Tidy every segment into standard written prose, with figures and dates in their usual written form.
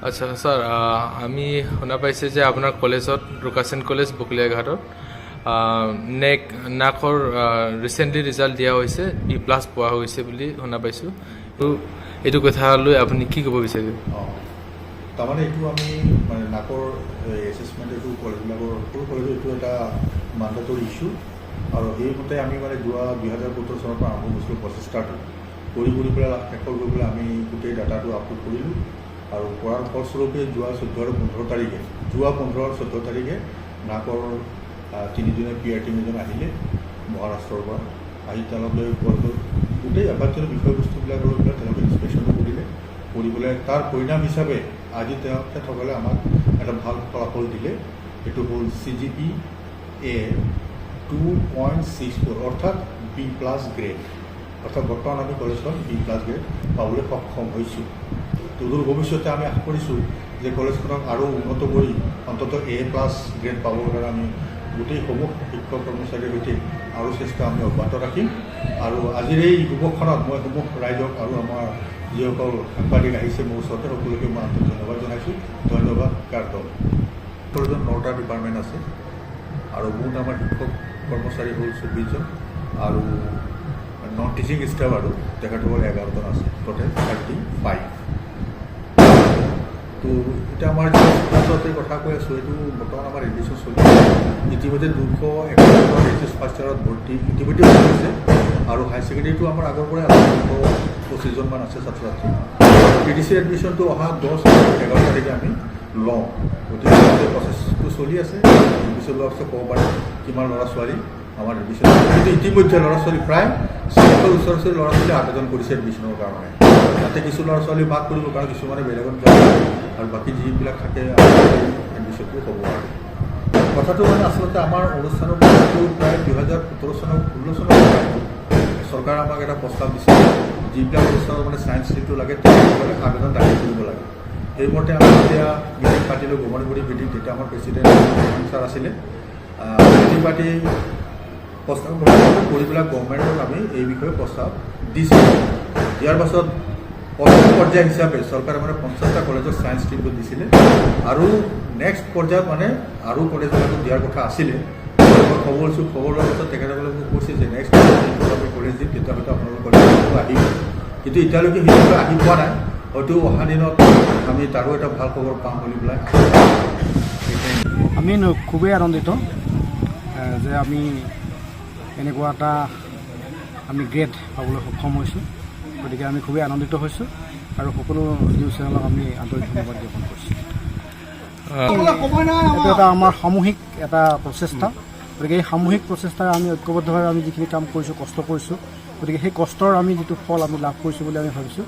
আচ্ছা ছাৰ, আমি শুনা পাইছে যে আপোনাৰ কলেজত, ৰুকাচেন কলেজ বকলীয়াঘাটত নাকৰ ৰিচেণ্টলি ৰিজাল্ট দিয়া হৈছে, বি প্লাছ পোৱা হৈছে বুলি শুনা পাইছোঁ। তো এইটো কথা লৈ আপুনি কি ক'ব বিচাৰিব? অঁ, তাৰমানে এইটো আমি মানে নাকৰ এছেচমেণ্ট, এইটো কলেজবিলাকৰ, সকলো কলেজৰ এইটো এটা মাণ্ডেটৰী ইছ্যু। আৰু সেইমতে আমি মানে যোৱা 2017 চনৰ পৰা আৰম্ভ কৰিছিলোঁ। প্ৰচেষ্টাটো কৰি কৰি পেলাই শেষত গৈ পেলাই আমি গোটেই ডাটাটো আপলোড কৰিলোঁ। আৰু কৰাৰ ফলস্বৰূপে যোৱা 14 আৰু 15 তাৰিখে, যোৱা 15 আৰু 14 তাৰিখে নাকৰ তিনিজনীয়া পি আৰ টিম এজন আহিলে মহাৰাষ্ট্ৰৰ পৰা। আহি তেওঁলোকে কলেজৰ গোটেই আভ্যন্তৰীণ বিষয়বস্তুবিলাক লৈ পেলাই তেওঁলোকে ইনস্পেকশ্যনো কৰিলে। কৰি পেলাই তাৰ পৰিণাম হিচাপে আজি তেখেতসকলে আমাক এটা ভাল ফলাফল দিলে। সেইটো হ'ল CGPA 2.64, অৰ্থাৎ বি প্লাছ গ্ৰেড। অৰ্থাৎ বৰ্তমান আমি কলেজখন বি প্লাছ গ্ৰেড পাবলৈ সক্ষম হৈছোঁ। সুদূৰ ভৱিষ্যতে আমি আশা কৰিছোঁ যে কলেজখনক আৰু উন্নত কৰি অন্ততঃ এ প্লাছ গ্ৰেড পাবৰ কাৰণে আমি গোটেইসমূহ শিক্ষক কৰ্মচাৰীৰ সৈতে আৰু চেষ্টা আমি অব্যাহত ৰাখিম। আৰু আজিৰ এই শুভক্ষণত মই সমূহ ৰাইজক আৰু আমাৰ যিসকল সাংবাদিক আহিছে মোৰ ওচৰতে, সকলোকে মই আন্তৰিক ধন্যবাদ জনাইছোঁ। ধন্যবাদ। কাৰ্ডম কলেজত নটা ডিপাৰ্টমেণ্ট আছে আৰু মুঠ আমাৰ শিক্ষক কৰ্মচাৰী হ'ল 24জন আৰু নন টিচিং ষ্টাফ আৰু তেখেতসকল 11জন আছে, টোটেল 35। তো এতিয়া আমাৰ যিটো ছাত্ৰ কথা কৈ আছোঁ, এইটো বৰ্তমান আমাৰ এডমিশ্যন চলি আছে। ইতিমধ্যে 271 এইচ এছ ফাৰ্ষ্ট ইয়াৰত ভৰ্তি ইতিমধ্যে হৈ গৈছে। আৰু হায়াৰ ছেকেণ্ডেৰীটো আমাৰ আগৰ পৰাই আছে, 225জনমান আছে ছাত্ৰ ছাত্ৰী। টি ডি চি এডমিশ্যনটো অহা 10 আৰু 11 তাৰিখে আমি লওঁ। গতিকে গোটেই প্ৰচেছটো চলি আছে। এডমিশ্যন লোৱাৰ পিছত ক'ব পাৰিম কিমান ল'ৰা ছোৱালী আমাৰ এডমিশ্যন। কিন্তু ইতিমধ্যে ল'ৰা ছোৱালী প্ৰায় 400 ওচৰা ওচৰি ল'ৰা ছোৱালী আবেদন কৰিছে এডমিশ্যনৰ কাৰণে। তাতে কিছু ল'ৰা ছোৱালী বাদ কৰিব, কাৰণ কিছুমানে বেলেগত যাব আৰু বাকী যিবিলাক থাকে এডমিশ্যনটো হ'ব। আৰু কথাটো মানে আচলতে আমাৰ অনুষ্ঠানৰ বিষয়টো প্ৰায় 2017 চনৰ, 16 চনৰ পৰা চৰকাৰে আমাক এটা প্ৰস্তাৱ দিছিলে, যিবিলাক অনুষ্ঠানত মানে ছায়েন্স ষ্ট্ৰীমটো লাগে, তেওঁলোকে আবেদন দাখিল কৰিব লাগে। সেইমতে আমি যেতিয়া মিটিং পাতিলোঁ, গভৰ্ণিং বডি মিটিং, তেতিয়া আমাৰ প্ৰেচিডেণ্ট ছাৰ আছিলে। মিটিং পাতি প্ৰস্তাৱ গ্ৰহণ কৰি পেলাই গভৰ্ণমেণ্টক আমি এই বিষয়ে প্ৰস্তাৱ দিছিলোঁ। দিয়াৰ পাছত প্ৰথম পৰ্যায় হিচাপে চৰকাৰে মানে 50টা কলেজত ছায়েন্স ষ্ট্ৰীমটো দিছিলে আৰু নেক্সট পৰ্যায়ত মানে আৰু কলেজবিলাকত দিয়াৰ কথা আছিলে। মই খবৰ লৈছোঁ। খবৰ লোৱাৰ পাছত তেখেতসকলে মোক কৈছে যে নেক্সট যিটো আমি কলেজ দিম, তেতিয়া হয়তো আপোনালোকৰ কলেজটো আহিব। কিন্তু এতিয়ালৈকে সেইটো আহি পোৱা নাই। হয়তো অহা দিনত আমি তাৰো এটা ভাল খবৰ পাম বুলি পেলাই আশা কৰিছোঁ। আমি খুবেই আনন্দিত যে আমি এনেকুৱা এটা আমি গ্ৰেড পাবলৈ সক্ষম হৈছোঁ। গতিকে আমি খুবেই আনন্দিত হৈছোঁ আৰু সকলো নিউজ চেনেলক আমি আন্তৰিক ধন্যবাদ জ্ঞাপন কৰিছোঁ। এইটো এটা আমাৰ সামূহিক এটা প্ৰচেষ্টা। গতিকে এই সামূহিক প্ৰচেষ্টাৰে আমি ঐক্যবদ্ধভাৱে আমি যিখিনি কাম কৰিছোঁ, কষ্ট কৰিছোঁ, গতিকে সেই কষ্টৰ আমি যিটো ফল আমি লাভ কৰিছোঁ বুলি আমি ভাবিছোঁ।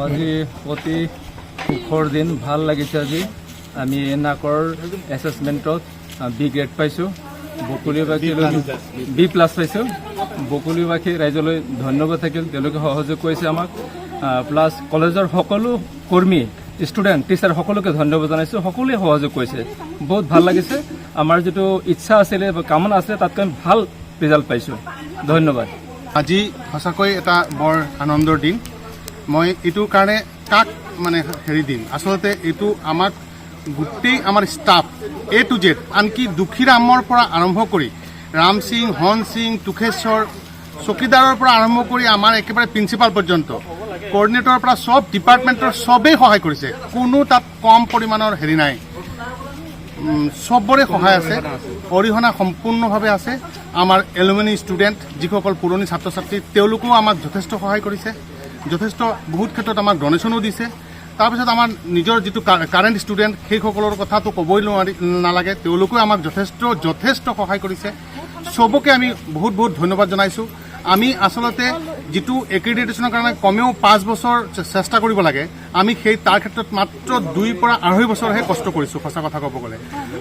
আজি অতি সুখৰ দিন, ভাল লাগিছে। আজি আমি নাকৰ এছেচমেণ্টত বি গ্ৰেড পাইছোঁ। বকলীবাসীলৈ বি প্লাছ পাইছোঁ। বকলীবাসী ৰাইজলৈ ধন্যবাদ থাকিল, তেওঁলোকে সহযোগ কৰিছে আমাক। প্লাছ কলেজৰ সকলো কৰ্মী, ষ্টুডেণ্ট, টিচাৰ সকলোকে ধন্যবাদ জনাইছোঁ। সকলোৱে সহযোগ কৰিছে, বহুত ভাল লাগিছে। আমাৰ যিটো ইচ্ছা আছিলে বা কামনা আছিলে, তাতকৈ আমি ভাল ৰিজাল্ট পাইছোঁ। ধন্যবাদ। আজি সঁচাকৈ এটা বৰ আনন্দৰ দিন। মই এইটোৰ কাৰণে কাক মানে হেৰি দিম, আচলতে এইটো আমাক গোটেই আমাৰ ষ্টাফ এ টু জেড, আনকি দুখীৰামৰ পৰা আৰম্ভ কৰি ৰাম সিং, হন সিং, তোষেশ্বৰ চকীদাৰৰ পৰা আৰম্ভ কৰি আমাৰ একেবাৰে প্ৰিন্সিপাল পৰ্যন্ত, কৰ্ডিনেটৰৰ পৰা চব ডিপাৰ্টমেণ্টৰ চবেই সহায় কৰিছে। কোনো তাত কম পৰিমাণৰ হেৰি নাই। চবৰে সহায় আছে, অৰিহণা সম্পূৰ্ণভাৱে আছে। আমাৰ এলুমিনি ষ্টুডেণ্ট, যিসকল পুৰণি ছাত্ৰ ছাত্ৰী, তেওঁলোকেও আমাক যথেষ্ট সহায় কৰিছে, যথেষ্ট বহুত ক্ষেত্ৰত আমাক ডনেশ্যনো দিছে। তাৰপিছত আমাৰ নিজৰ যিটো কাৰেণ্ট ষ্টুডেণ্ট, সেইসকলৰ কথাটো ক'বই নোৱাৰি, নালাগে। তেওঁলোকেও আমাক যথেষ্ট যথেষ্ট সহায় কৰিছে। চবকে আমি বহুত বহুত ধন্যবাদ জনাইছোঁ। আমি আচলতে যিটো এক্ৰিডিটেশ্যনৰ কাৰণে কমেও 5 বছৰ চেষ্টা কৰিব লাগে, আমি সেই তাৰ ক্ষেত্ৰত মাত্ৰ 2ৰ পৰা 2.5 বছৰহে কষ্ট কৰিছোঁ, সঁচা কথা ক'ব গ'লে।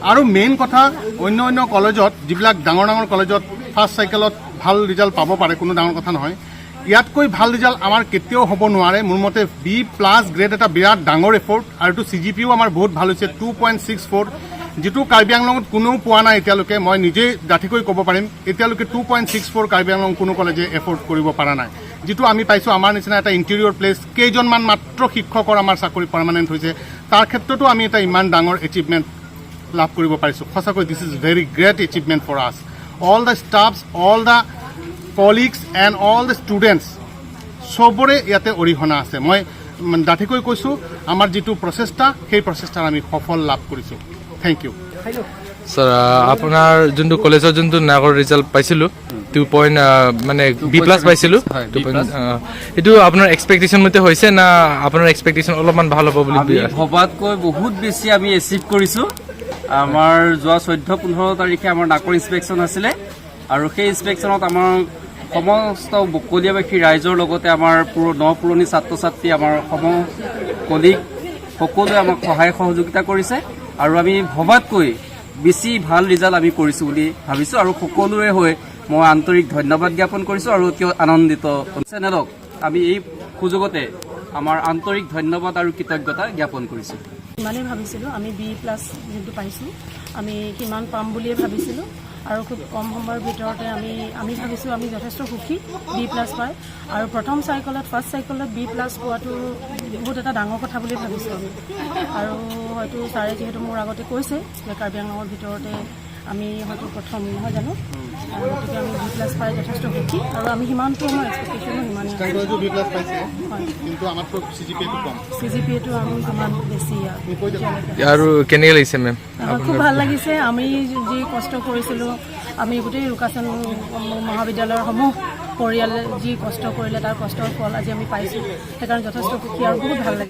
আৰু মেইন কথা, অন্য অন্য কলেজত, যিবিলাক ডাঙৰ ডাঙৰ কলেজত ফাৰ্ষ্ট চাইকেলত ভাল ৰিজাল্ট পাব পাৰে, কোনো ডাঙৰ কথা নহয়। ইয়াতকৈ ভাল ৰিজাল্ট আমাৰ কেতিয়াও হ'ব নোৱাৰে। মোৰ মতে বি প্লাছ গ্ৰেড এটা বিৰাট ডাঙৰ এফৰ্ট। আৰু এইটো চি জি পিও আমাৰ বহুত ভাল হৈছে, 2.64, যিটো কাৰ্বি আংলঙত কোনেও পোৱা নাই এতিয়ালৈকে। মই নিজেই ডাঠিকৈ ক'ব পাৰিম, এতিয়ালৈকে 2.64 কাৰ্বি আংলং কোনো কলেজে এফৰ্ড কৰিব পৰা নাই। যিটো আমি পাইছোঁ, আমাৰ নিচিনা এটা ইণ্টেৰিয়ৰ প্লেচ, কেইজনমান মাত্ৰ শিক্ষকৰ আমাৰ চাকৰি পাৰ্মানেণ্ট হৈছে, তাৰ ক্ষেত্ৰতো আমি এটা ইমান ডাঙৰ এচিভমেণ্ট লাভ কৰিব পাৰিছোঁ। সঁচাকৈ this is very great achievement for us, all the staffs, all the colleagues and all the students. চবৰে ইয়াতে অৰিহণা আছে। মই ডাঠিকৈ কৈছোঁ, আমাৰ যিটো প্ৰচেষ্টা, সেই প্ৰচেষ্টাৰ আমি সফল লাভ কৰিছোঁ। Thank you. Sir, আপোনাৰ যোনটো কলেজৰ যোনটো নাকৰ ৰিজাল্ট পাইছিলোঁ, 2 পইণ্ট মানে বি প্লাছ পাইছিলোঁ। হয়, two B point plus। এইটো আপোনাৰ এক্সপেক্টেশ্যন মতে হৈছে না আপোনাৰ এক্সপেক্টেশ্যন অলপমান ভাল হ'ব বুলি? আমি ভবাতকৈ বহুত বেছি আমি এচিভ কৰিছোঁ। আমাৰ যোৱা 14-15 তাৰিখে আমাৰ নাকৰ ইনস্পেকশ্যন আছিলে আৰু সেই ইনস্পেকশ্যনত আমাৰ সমস্ত বকলীয়াবাসী ৰাইজৰ লগতে আমাৰ ন পুৰণি ছাত্ৰ ছাত্ৰী, আমাৰ কলিগ সকলোৱে আমাক সহায় সহযোগিতা কৰিছে আৰু আমি ভবাতকৈ বেছি ভাল ৰিজাল্ট আমি কৰিছোঁ বুলি ভাবিছোঁ আৰু সকলোৰে হৈ মই আন্তৰিক ধন্যবাদ জ্ঞাপন কৰিছোঁ আৰু অতি আনন্দিত। চেনেলক আমি এই সুযোগতে আমাৰ আন্তৰিক ধন্যবাদ আৰু কৃতজ্ঞতা জ্ঞাপন কৰিছোঁ। ইমানেই ভাবিছিলোঁ আমি, বি প্লাছ যোনটো পাইছোঁ, আমি সিমান পাম বুলিয়ে ভাবিছিলোঁ আৰু খুব কম সময়ৰ ভিতৰতে আমি ভাবিছোঁ, আমি যথেষ্ট সুখী বি প্লাছ পাই। আৰু প্ৰথম চাইকেলত, ফাৰ্ষ্ট চাইকেলত বি প্লাছ পোৱাটো বহুত এটা ডাঙৰ কথা বুলি ভাবিছোঁ আমি। আৰু হয়তো ছাৰে যিহেতু মোৰ আগতে কৈছে যে কাৰ্বি আংলঙৰ ভিতৰতে আমি হয়তো প্ৰথম, নহয় জানো? আৰু গতিকে আমি বি প্লাছ পাই যথেষ্ট সুখী আৰু আমি সিমানটো, আমাৰ এক্সপেক্টেশ্যনো সিমানেই আছে। বি প্লাছ পাইছে। হয়। কিন্তু আমাতকৈ চি জি পি এটো কম। চি জি পি এটো আমাৰ বেছি আৰু এতিয়ালৈকে। আৰু কেনেকৈ লাগিছে মেম? খুব ভাল লাগিছে। আমি যি কষ্ট কৰিছিলোঁ, আমি গোটেই ৰুকাচন মহাবিদ্যালয়ৰ সমূহ পৰিয়ালে যি কষ্ট কৰিলে, তাৰ কষ্টৰ ফল আজি আমি পাইছোঁ। সেইকাৰণে যথেষ্ট সুখী আৰু বহুত ভাল লাগিছে।